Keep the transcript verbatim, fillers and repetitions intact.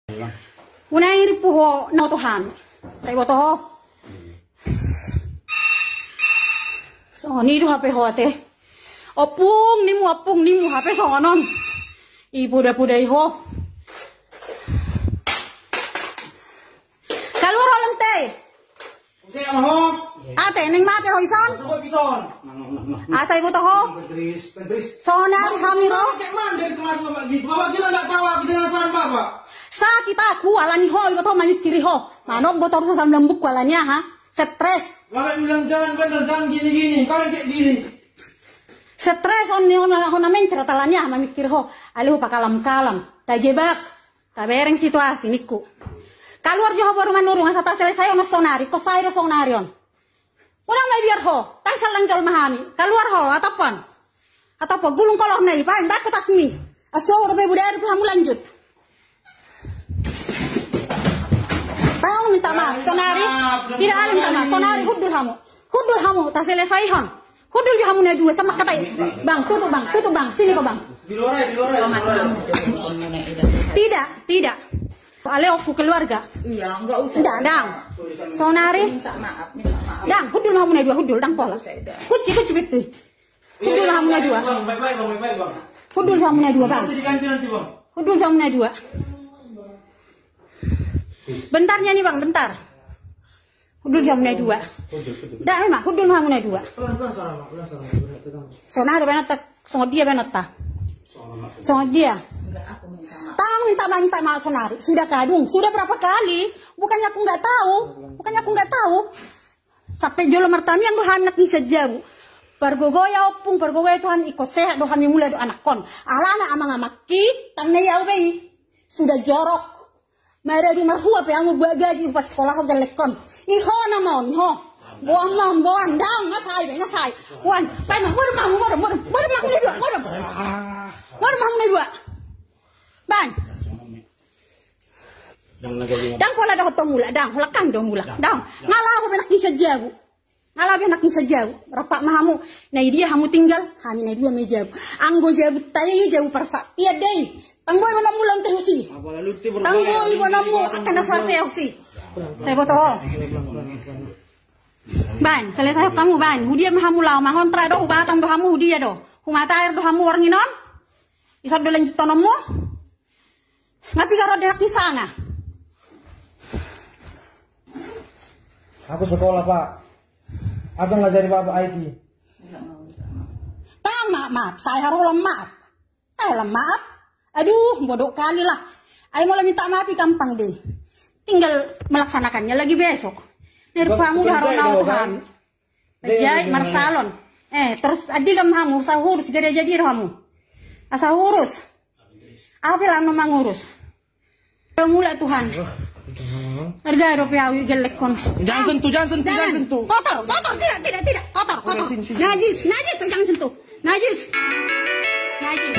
Unang i rimpu ho na oto hami. Sai boto ho. Songon i do hape ho ate. Ompung nimu, ompung nimu hape songon on. I poda-poda i ho. Kaluar ho, Lente. Use ma ho. Ate, naeng mate ho ison. Asa bobi ison. Asa iboto ho. Pengtris, pengtris. Sonari hami ro. Kayak mana dari tengah tuh, Bapak gitu? Bapak gila nggak tahu apa jenazah Bapak? Sakit aku, alani ho, iboto ho, mamikiri ho. Manok botor sa sambilan buku alani aha. Stres. Bapak bilang jangan bener, jangan gini-gini. Kau yang kayak gini. Stres on ni, on, on na mencret alani aha, mamikiri ho. Ale ho pakalam-kalam. Tajebak. Tabereng situasi ningku. Kaluar jo ho boru Manurung asa taselesaion sonari, kosai do sonari on. Unang ma biar ho, tai sallang jolma hami. Kaluar ho, atopon. Atopon, gulung kolor na i, pain, bako tasmi. Aso, udah pe budaya, udah hamu lanjut. Tau minta maaf, sonari. Tidak ada minta maaf, sonari, hundul hamu. Hundul hamu, taselesaihon. Hundul jo hamu na dua, sama katai. Bang, tutup bang, tutup bang, sini kau bang. Di luar aja, di luar aja, di luar aja. Tidak, tidak. Ale oku keluarga. Iya, enggak usah. Tidak, dang. Sonari. Minta maaf, minta maaf. Dang, hundul hamu na dua, hundul, dang pola. Kunci, kunci betul. Hundul hamu na dua. Bang, baik-baik, bang, baik-baik, bang. Hundul hamu na dua, bang. Nanti diganti nanti, bang. Hundul hamu na dua. Bentarnya nih, bang, bentar. Hundul jo hamu na dua. Hundul, hundul. Dah, memang, hundul hamu na dua. Pelan, pelan, sarama, pelan, sarama, pelan, pelan. Sonari baen otta, songon dia baen otta. Songon dia. Tang minta maaf, minta maaf sonari. Sudah kadung, sudah berapa kali? Bukannya aku nggak tahu, bukannya aku nggak tahu. Sampai jolo martamiang do hami anak ni sian jabu. Pargogo ya ompung, pargogo ya Tuhan, ingkon sehat do hami mula do anakkon. Alana amang-amangki, tang na i au be i. Sudah jorok. Maradu marhua pe hamu buat gaji, upa sekolah ho gellengkon. I ho na ma on, i ho. Boan ma on, boan, daong, nga sai be, nga sai. Boan, baen ma, modom ma hamu, modom, modom, modom ma hamu na dua, modom. Modom ma hamu na dua. Baen. Dang pola dohot ho mulak, dang, holan hami do mulak. Dang. Nga laho be anak ni sian jabu. Nga laho be anak ni sian jabu, rap ma hamu, na i dia hamu tinggal, hami na i dua ma i jabu. Anggo jabu tai, jabu parsaktian do i. Tang boi boanonmu Lente husi. Tang boi boanonmu angka na parsea husi. Sai boto ho. Baen, selesai hamu baen. Hudia ma hamu laho mangontrak do, hu Batam do hamu, hudia do. Hu Matair do hamu borngin on. Ison do lanjuthononmu. Nga piga ro anak ni sanga? Aku sekolah, Pak. Abang nggak jadi bapak I T. Tang maaf, maaf. Sai harolan maaf. Sai harolan maaf. Aduh, bodoh kali lah. Ai molo minta maaf i gampang deh. Tinggal melaksanakannya lagi besok. Nirpamu harolan maaf. Jai marsalon. Eh, terus andigan ma hamu, asa hurus, jadi-jadi do hamu. Asa hurus. Au pe laho mangurus. Mulak Tuhan. Arga dope au i gellengkon. Jangan sentuh, jangan sentuh, jangan sentuh. Kotor, kotor, tidak, tidak, tidak. Kotor, kotor. Najis, najis, jangan sentuh. Najis. Najis.